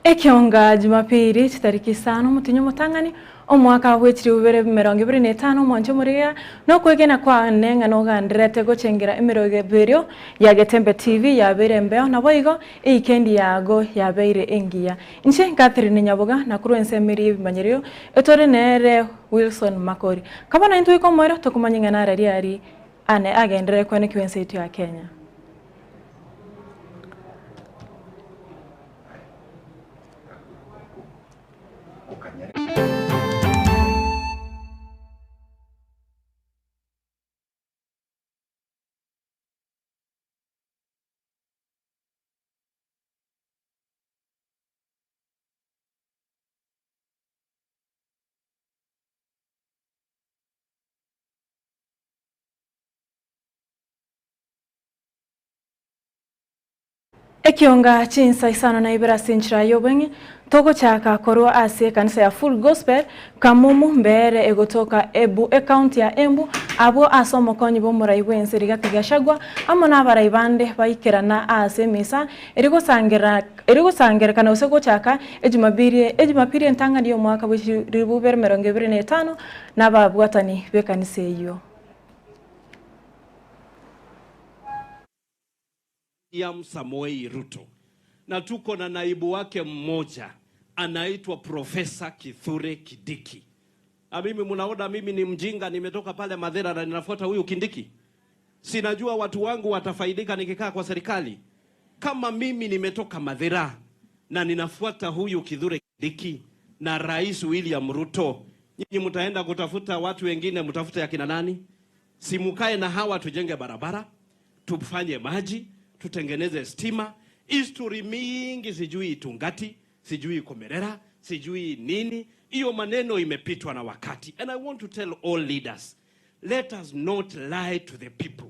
Ekionga Jumapili chitariki isano omotienyi omotang'ani omwaka bwe chilifu bibere emerongo ebere na etano omwanche omorigera nokwegena kwane ng'a nogandererete gochengera emeroberio ya Getembe TV yabeire embeo naboigo eikendi yago yabeire engiya. Inche Catherine Nyaboga na korwa ensemo eria y'ebimanyererio etore nere Wilson Makori. Kaba naintwe goika omoerio tokomanya ing'ana arari ari ane agenderere kwenekiwa ense yaito ya Kenya. Ekionga chinsa isano na ibere ase enchera y'obweng'e, togochaka korwa ase ekanisa ya Full Gospel, Kamumu, Mbeere egotoka Ebu, ecounty ya Embu, abwo ase omokonyi bw'omorai bw'ense Rigathi Gachagua amo nabarai bande baikerana ase emisa eri gosangerekana gose gochaka ejumapili ejumapili entang'ani y'omwaka bwe chilifu ibere emerongo ebere na etano nababwatani b'ekanisa eyio. William Samoei Ruto na tuko na naibu wake mmoja anaitwa Profesa Kithure Kindiki. Na mimi mnaona mimi ni mjinga, nimetoka pale Mathira na ninafuata huyu Kindiki? Sinajua watu wangu watafaidika nikikaa kwa serikali. Kama mimi nimetoka Mathira na ninafuata huyu Kithure Kindiki na Rais William Ruto, nyinyi mtaenda kutafuta watu wengine, mtafute akina nani? Simukae na hawa, tujenge barabara, tufanye maji, tutengeneze stima. History mingi sijui Itungati, sijui Komerera, sijui nini, hiyo maneno imepitwa na wakati. And I want to tell all leaders, let us not lie to the people.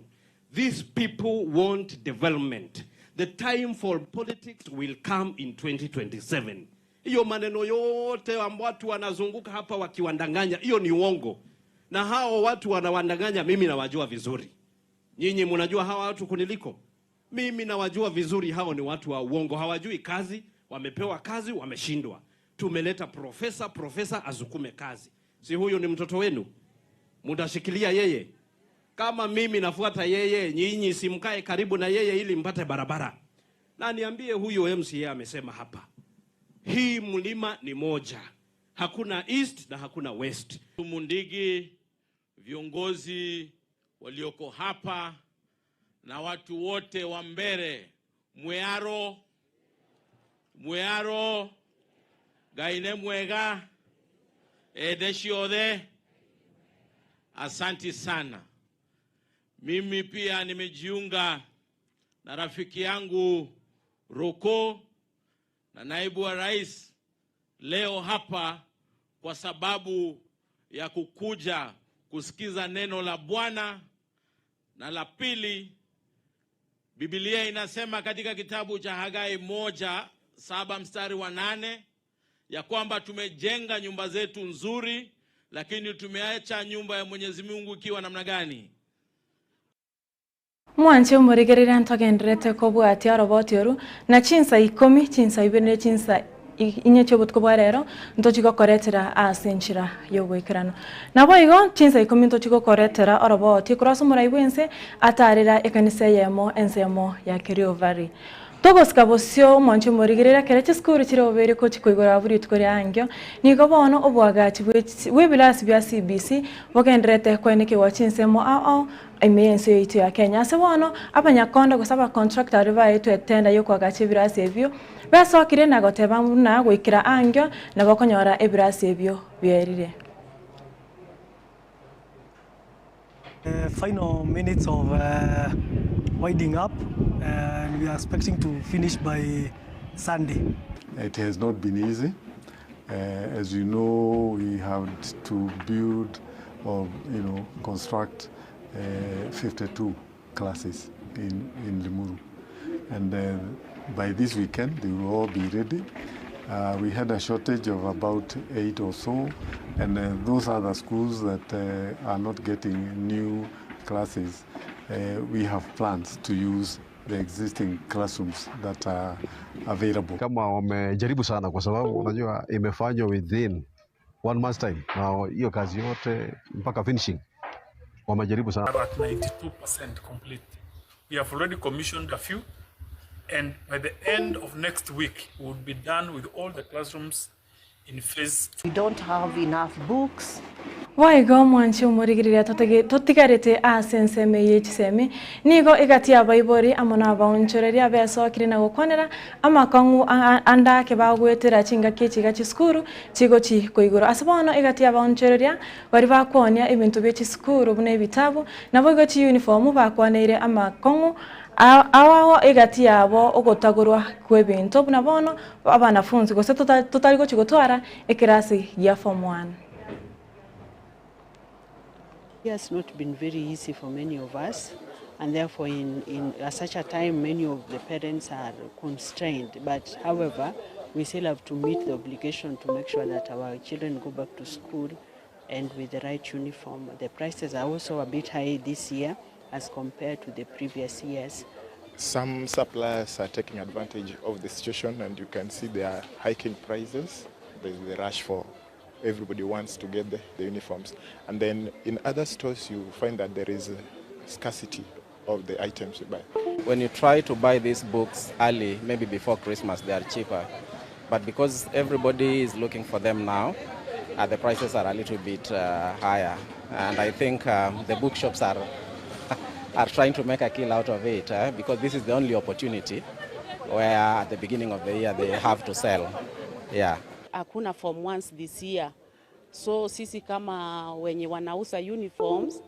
These people want development. The time for politics will come in 2027. Hiyo maneno yote ambao watu wanazunguka hapa wakiwandanganya, hiyo ni uongo. Na hao watu wanawandanganya, mimi nawajua vizuri. Nyinyi mnajua hawa watu kuniliko. Mimi nawajua vizuri, hao ni watu wa uongo, hawajui kazi, wamepewa kazi, wameshindwa. Tumeleta profesa, profesa azukume kazi. Si huyu ni mtoto wenu? Mtashikilia yeye? Kama mimi nafuata yeye, nyinyi simkae karibu na yeye ili mpate barabara. Na niambie huyu MCA amesema hapa, hii mlima ni moja, hakuna east na hakuna west. Mundigi, viongozi walioko hapa na watu wote wa Mbere, Mwearo, Mwearo, Gaine Mwega, ede ciothe, asanti sana. Mimi pia nimejiunga na rafiki yangu Roko na naibu wa rais leo hapa kwa sababu ya kukuja kusikiza neno la Bwana. Na la pili, Biblia inasema katika kitabu cha Hagai 1:7 mstari wa 8 ya kwamba tumejenga nyumba zetu nzuri, lakini tumeacha nyumba ya Mwenyezi Mungu ikiwa namna gani? Mwanche omorigereri ntogenderete kobwatia oroboti oru na chinsa ikomi, chinsa ibere na chinsa inye chia obotuko bwa rero ntochi gokoretera ase enchera ya oboikeranu. Naboigo chinsa ikomi ntochi gokoretera oroboti korwa ase omorai bwa ense atarera ekanisa eyemo ensemo ya Kerio Valley. Togosika bosio omwanche omorigereri ekero chisukuru chire obobeire gochi koigora abwo rituko ria angio, nigo bono oboagachi bwa ebirasi bia CBC bogendererete koenekewa chinsemo ao ao ime y'ense yaito ya Kenya. Ase bono abanyakondo gose abacontractor baria baetwe etenda y'okoagacha ebirasi ebio besokire na goteba buna goikera angio nabo okonyora ebirasi ebio bierire. Final minutes of winding up and we are expecting to finish by Sunday. It has not been easy. As you know, we had to build or construct 52 classes in Limuru. And by this weekend, they will all be ready. We had a shortage of about 8 or so, and those are the schools that are not getting new classes. We have plans to use the existing classrooms that are available. Kama wamejaribu sana, kwa sababu unajua imefanywa within one month time, na hiyo kazi yote mpaka finishing wamejaribu sana. Are at 92% complete. We have already commissioned a few and by the end of next week we will be done with all the classrooms in phase 2. We don't have enough books. Boigo omwanchi omorigereria totigarete ase ensemo eye ye chisemi, nigo egati y'abaibori amo nabaonchoreria besokire na gokwanera amakong'u ande ake bagoetera chingaki echi iga chisukuru chigochi koigorwa. Ase bono egati y'abaonchoreria baria bakwonia ebinto bie chisukuru buna ebitabu, naboigo chiyunifomu bakwaneire amakong'u Ao ao egati yabo ogotagorwa kw'ebinto buna bono abanafunsi gose totari gochia gotwara ekerasi gia form one. It has not been very easy for many of us and therefore in, in at such a time many of the parents are constrained but however we still have to meet the obligation to make sure that our children go back to school and with the right uniform. The prices are also a bit high this year as compared to the previous years. Some suppliers are taking advantage of the situation and you can see they are hiking prices. There's the rush for everybody wants to get the, the uniforms. And then in other stores you find that there is a scarcity of the items you buy. When you try to buy these books early, maybe before Christmas, they are cheaper. But because everybody is looking for them now, uh, the prices are a little bit uh, higher. And I think um, the bookshops are, are trying to make a kill out of it eh? because this is the only opportunity where at the beginning of the year they have to sell. Yeah. Hakuna form ones this year. So sisi kama wenye wanauza uniforms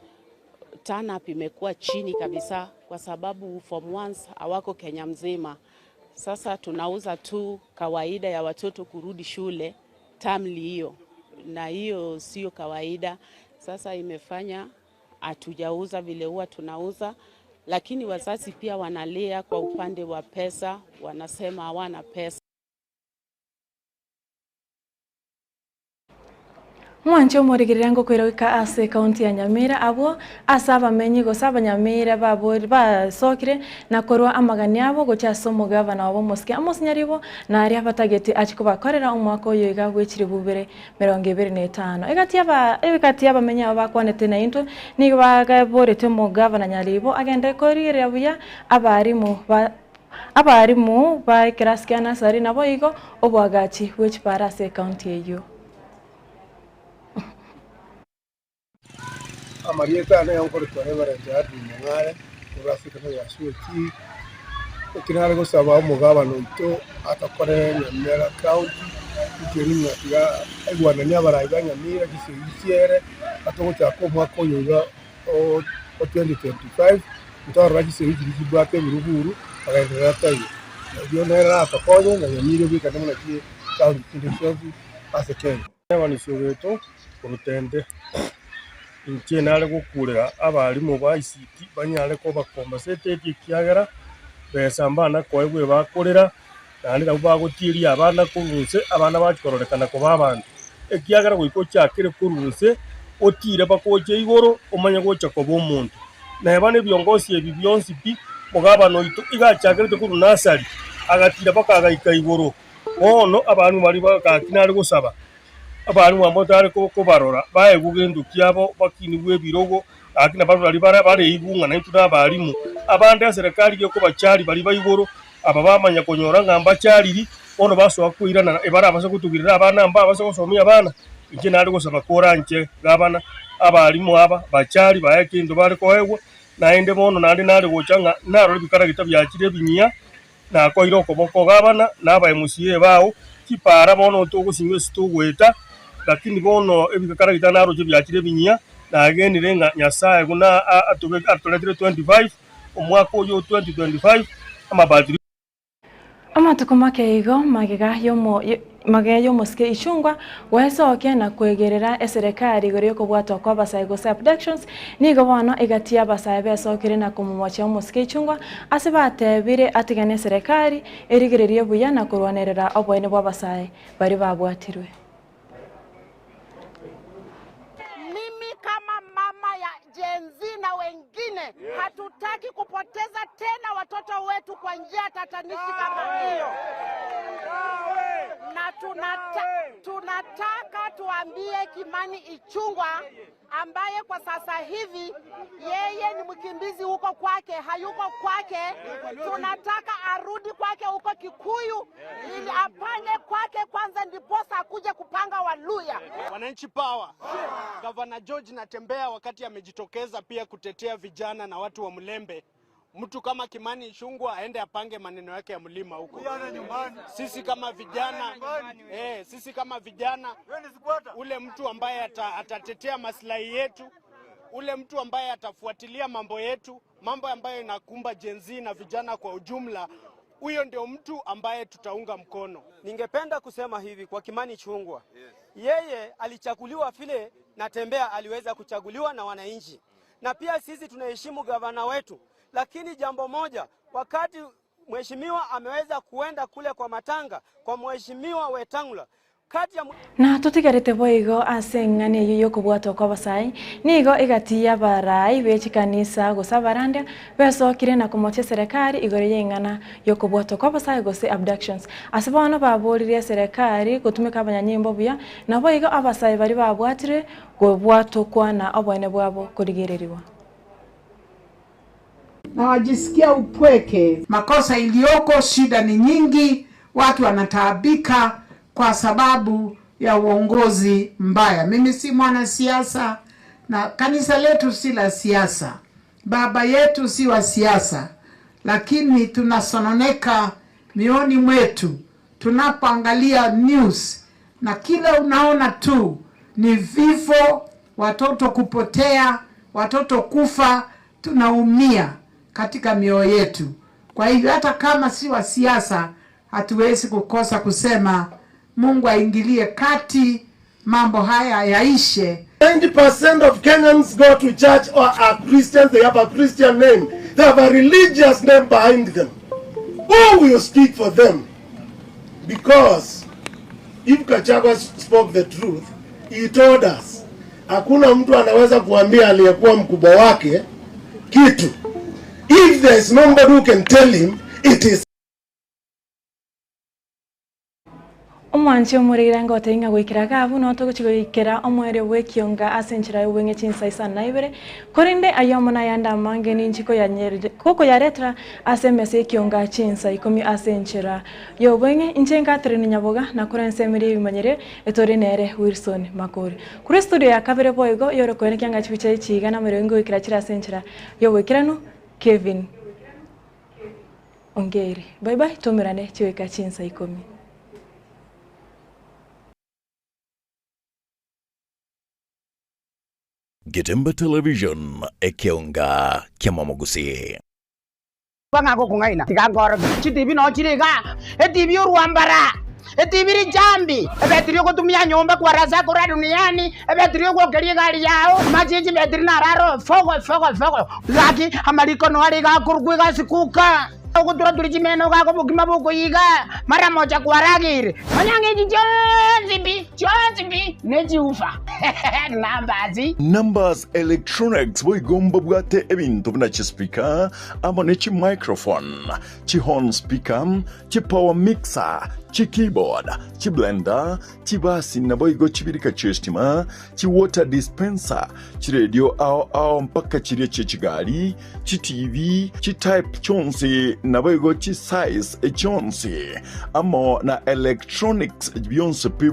turn up imekuwa chini kabisa kwa sababu form ones hawako Kenya mzima. Sasa tunauza tu kawaida ya watoto kurudi shule termly hiyo, na hiyo sio kawaida. Sasa imefanya hatujauza vile huwa tunauza, lakini wazazi pia wanalia kwa upande wa pesa, wanasema hawana pesa. Mwanche omorigereria ngokoira goika ase ekaunti ya Nyamira abwo ase abamenyi gose abanyamira babori basokire na korwa amagani abo gochia ase omogavana obo omosike Amos Nyaribo na aria batagete achie kobakorera omwaka oyo iga bwe chilifu ibere merongo ebere na etano. Egati yaba egati y'abamenyi aba bakwanete naintwe nigo bagaborete omogavana Nyaribo agende korigereria buya abarimu ba Abarimu ba ekerasi kia Nasari naboigo oboagachi bwe chipara ase ekaunti eyio. Amarieta ane nkorokwa Reverend Edwin Mong'are korwa ase ekanisa ya COT. Eki nare gosaba omogabana oito atokorere Nyamira County ekeri ng'a tiga aigwananie abarai ba Nyamira chisegi chiere atogochaka omwaka oyo iga o 2025 ntorora chisegi chiria chibwate eburuburu bagenderera taiyo. Erio nere aratokonye na Nyamira ebwekane buna chitaoni chinde chionsi ase Kenya. Ebanisio geto korutende inche nare gokurera abalimu ba ICT banyare koba compensated ekiagera besa mbana koegwa ebakorera naende nabwo bagotieria abana korwa inse abana bachia kororekana koba abanto. Ekiagera goika ochakere korwa inse otire mpaka oche igoro omanye gocha koba omonto. Neba na ebiongosi ebi bionsi pi, omogabana oito iga achakerete korwa nursery agatira mpaka agaika igoro. Bono abalimu baria bagaki nare gosaba Abalimu amo tare kobarora, baegwe gento kiabo, bakinigwe ebirogo, gaki nabarabwo baria bare bareigwe ng'a naintwe nabalimu. Abande eserekari gekobacharia baria ba igoro, aba bamanya konyora ng'a mbachariri, bono basoa koirana ebarabase gotugirera abana mbabase gosomia abana. Inche nare gosaba koranche gabana, abalimu aba bachari bae kento bare koegwa, naende bono naende nare gocha ng'a narore ebikaragita biachire ebinyia, Nakoeire okoboko gabana na aba MCA bao, chipara bono togosinywa ase togoeta, lakini bono ebigekara naroche biachire ebinyia, nagenire ng'a Nyasae buna atoretire 25, omwaka oyo o 2025, amabadiliko. Amatuko make igo magega y'omo magega y'omosike Ichung'wa gwesokia na kwegerera eserekari igoro y'okobwatwa kw'abasae gose abductions, nigo bono egati y'abasae besokire na komomochia omosike Ichung'wa ase batebire atigane eserekari erigererie buya na korwanerera oboene bw'abasae baria babwatirwe. Mimi kama mama ya Gen Z na wengine nyingine. Hatutaki kupoteza tena watoto wetu kwa njia tatanishi kama hiyo, na tunataka tuambie Kimani Ichung'wah ambaye kwa sasa hivi yeye ni mkimbizi huko kwake, hayuko kwake. Tunataka arudi kwake huko Kikuyu ili apange kwake kwanza, ndiposa akuje kupanga Waluya. Wananchi power. Gavana George Natembeya wakati amejitokeza pia kutetea vijana na watu wa Mlembe, mtu kama Kimani Ichung'wah aende apange maneno yake ya mlima huko. Sisi kama vijana, sisi kama vijana, ule mtu ambaye atatetea maslahi yetu, ule mtu ambaye atafuatilia mambo yetu, mambo ambayo inakumba Gen Z na vijana kwa ujumla, huyo ndio mtu ambaye tutaunga mkono. Ningependa kusema hivi kwa Kimani Ichung'wah. Yeye alichaguliwa vile Natembeya aliweza kuchaguliwa na wananchi. Na pia sisi tunaheshimu gavana wetu. Lakini jambo moja, wakati mheshimiwa ameweza kuenda kule kwa matanga kwa mheshimiwa Wetangula, kati ya Na tutigarite boigo ase eng'ani eywo yokobwatwa kwa abasai nigo egati abarai bechikanisa gose abarandia besokire na komochia serikali igoro ya eng'ana yokobwatwa kwa abasai gose abductions. Ase bono baborire serikali gotumeka abanyanyimbo buya na boigo abasai bari babwatire kobwatokwa na obwene bwabo korigereriwa. Na wajisikia upweke. Makosa iliyoko, shida ni nyingi, watu wanataabika kwa sababu ya uongozi mbaya. Mimi si mwanasiasa na kanisa letu si la siasa, baba yetu si wa siasa, lakini tunasononeka mioni mwetu tunapoangalia news, na kila unaona tu ni vifo, watoto kupotea, watoto kufa. Tunaumia katika mioyo yetu. Kwa hivyo hata kama si wa siasa, hatuwezi kukosa kusema Mungu aingilie kati, mambo haya yaishe. 90% of Kenyans go to church or are Christians. They have a Christian name. They have a religious name behind them. Who will speak for them? Because if Gachagua spoke the truth, he told us, hakuna mtu anaweza kuambia aliyekuwa mkubwa wake kitu. If there is nobody who can tell him, it is Omwanchi omorire ngote ng'a goikera gabu notogochi goikera omwere bw'ekionga ase enchera y'obweng'e chinsa isano na ibere korende ayo amo nayande amange ninchi kokoyaretera ase emesa ekionga chinsa ikomi ase enchera y'obweng'e inche nkatereni nyaboga nakora ensemeri ebimanyire etore nere Wilson Makori kuri studio ya kabere boigo yorokoene kianga chibicha echiga na merongo goikera chira ase enchera y'obwekeranu Kevin Ongeri. Bye bye, tumirane chiweka chinsa ikomi. Getemba Television, ekeonga kia Mwamogusi. Bang'a gokong'aina, tiga nkoroke chitibi noo chire igaa, etibi orwambara, etibi richambi, ebetiri ogotumia nyomba kwarasa korwa duniani, ebetiri ogwokeria egari yao, amache ye chibetiri naro aro fogo fogo fogo, gaki amariko noaro iga akorokwa egasi kuka, ogotura turi chimeno gaka obokima bokoiga, mara moja kwaragire, nonya ng'a echi chionsi pi, chionsi pi, ne chiufa numbers. Numbers Electronics boigo mbabwate ebinto buna chispeaker amo ne chimicrophone, chihorn speaker, chipower mixer, chikeyboard, chiblender, chibasi naboigo chibirika chi'estima, chiwater dispenser, chiredio ao ao mpaka chiria chi'echigari, chiTV, chitype chionsi naboigo chisize chionsi, amo na electronics bionsi pi.